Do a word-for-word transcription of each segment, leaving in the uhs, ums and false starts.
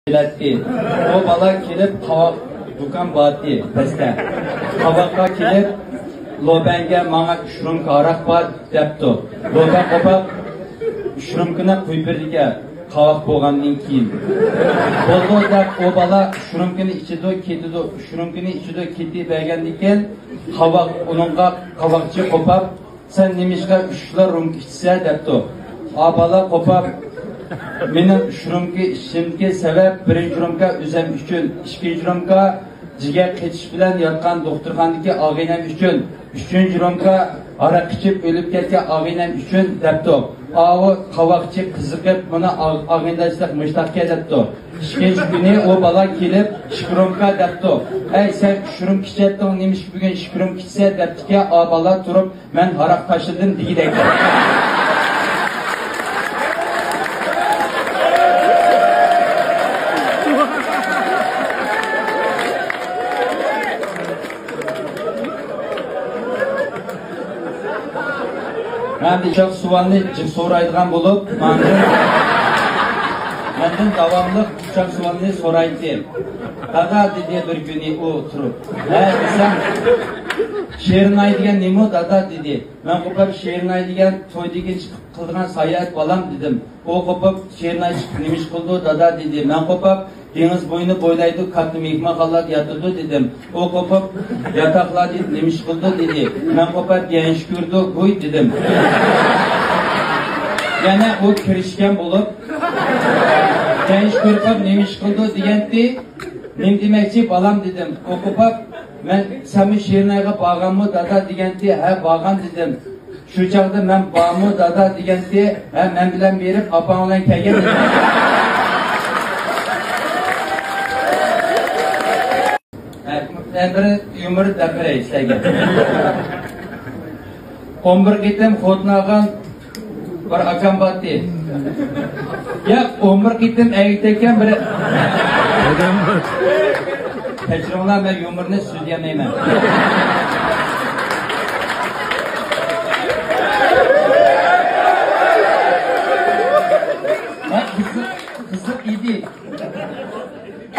كېلەتتى. ئۇ بالا كېلىپ، قاۋاق دۇكان بارتى پەستە. قاۋاققا كېلىپ، لوبەنگە ماڭا ئۈچ رومكا ھاراق بار دەپتۇ. لوبەن قوپاپ ئۈچ رومكىنى قويۇپ بېرىدىكەن، قاۋاق بولغاندىن كېيىن. بولدى دەپ، ئۇ بالا ئۈچ رومكىنى ئىچىدۇ، كېتىدۇ، ئۈچ رومكىنى ئىچىدۇ، كېتىۋەرگەندىن كېيىن، قاۋاق، ئۇنىڭغا قاۋاقچى قوپاپ، سەن نېمىشقا ئۈچلا رومكا ئىچىسەن؟ دەپتۇ. ئا بالا قوپاپ، مېنىڭ ئۈچ رومكا ئىچىشىمدىكى سەۋەب، بىرىنچى رومكا ئۆزۈم ئۈچۈن، ئىككىنچى رومكا جىگەر قېتىش بىلەن ياتقان دوختۇرخانىدىكى ئاغىنەم ئۈچۈن، ئۈچىنچى رومكا ھاراق ئىچىپ ئۆلۈپ كەتكەن ئاغىنەم ئۈچۈن، دەپتۇ. ئاۋۇ قاۋاقچى قىزىقىپ، بۇنى ئاغ-، ئاغىنىداشلىق مۇشتاقكەن دەپتۇ. ئىككىنچى كۈنى ئۇ بالا كېلىپ، ئىككى رومكا دەپتۇ. ئەي، سەن ئۈچ رومكا ئىچەتتىڭ، نېمىشقا بۈگۈن ئىككى رومكا ئىچىسەن؟ دەپتىكەن، ئا بالا تۇرۇپ، مەن ھاراق تاشلىدىم دېگۈدەك. ئەمدى ئۇششاق سوئالنى جىق سورايدىغان بولۇپ، ماندىن، مەندىن داۋاملىق ئۇششاق سوئالنى سورايتتى. دادا، دېدى بىر كۈنى ئۇ تۇرۇپ. ھە، دېسەم، شېرىنئاي دېگەن نېمە، دادا؟ دېدى. مەن قوپاپ، شېرىنئاي دېگەن توي دېگىن چىقىپ قىلىدىغان ساياھەت، بالام، دېدىم. ئۇ قوپاپ، شېرىنئاي چىقىپ نېمە ئىش قىلىدۇ، دادا؟ دېدى. مەن قوپاپ، دېڭىز بويىنى بويلايدۇ، كاتتا مېھمانخانىلاردا ياتىدۇ، دېدىم. ئۇ قوپاپ، ياتاقلاردا نېمە ئىش قىلىدۇ؟ دېدى. مەن قوپاپ، يەنچۈك كۆرىدۇ، گۇي، دېدىم. يەنە ئۇ كىرىشكەن بولۇپ، يەنچۈك كۆرۈپ قاپ، نېمە ئىش قىلىدۇ دېگەنتى. نېمە دېمەكچى، بالام؟ دېدىم. ئۇ قوپاپ، مەن، سەنمۇ شېرىنئايغا بارغانمۇ، دادا؟ دېگەنتى. ھە، بارغان، دېدىم. شۇ چاغدا مەن، بارمۇ، دادا؟ دېگەنتى. ھە، مەن بىلەن بېرىپ، ئاپاڭ بىلەن كەلگەن، دېدىم. ھە، ھە، بىر يۇمۇر دەپ بېرەي سىلەرگە. ئون بىر قېتىم خوتۇن ئالغان بىر ئاكام بارتى. ياق، ئون بىر قېتىم ئەگىتەككەن بىر. كەچۈرۈڭلار، مەن يۇمۇرنى سۆزلىيەلمەيمەن. ھە، قىزىق، قىزىق ئىدى.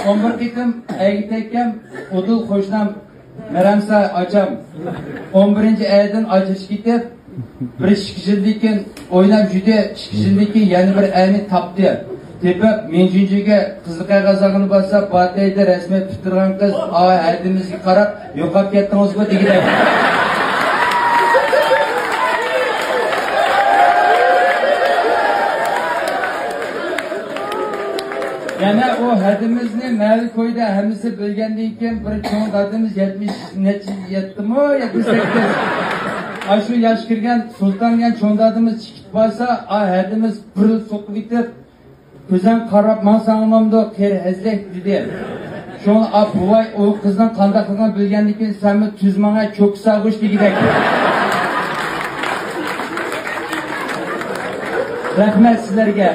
ئون بىر قېتىم ئەگىتەككەن ئۇدۇل قوشنام مەرەمسا ئاچام. ئون بىرىنچى ئەيدىن ئاجرىشىپ كېتىپ، بىر ئىككى يىلدىن كېيىن ئويناپ يۈردى، ئىككى يىلدىن كېيىن يەنە بىر ئەرنى تاپتى. تېپىپ، مىڭجۈنجۈگە قىزىل قەغەز ئالغىنى بارسا، باتەيدە رەسمىي پۈتتۈرگەن قىز، ئا، ھەدىمىزگە قاراپ، يوقاپ كەتتىڭىزغۇ دېگۈدەك. يەنە ئۇ ھەدىمىزنى مەھەللە كويىدا ھەممىسى بىلگەندىن كېيىن، بىر چوڭ دادىمىز يەتمىش نەچچە، يەتتىمۇ، يەتمىش سەككىز. ئاشۇ ياش كىرگەن سۇلتان دېگەن چوڭ دادىمىز چىقىپ بارسا، ئا، ھەدىمىز بىر سوقۇپ كېتىپ، كۆزۈڭ قاراپ ماڭساڭ بولامدۇ، قېرى ھەزرەت، دېدى. شۇڭا، ئا، بوۋاي ئۇ قىزنىڭ قانداقلىقىنى بىلگەندىن كېيىن، سەنمۇ تۈز ماڭا چوكا ساغۇش دېگۈدەك. رەھمەت سىلەرگە.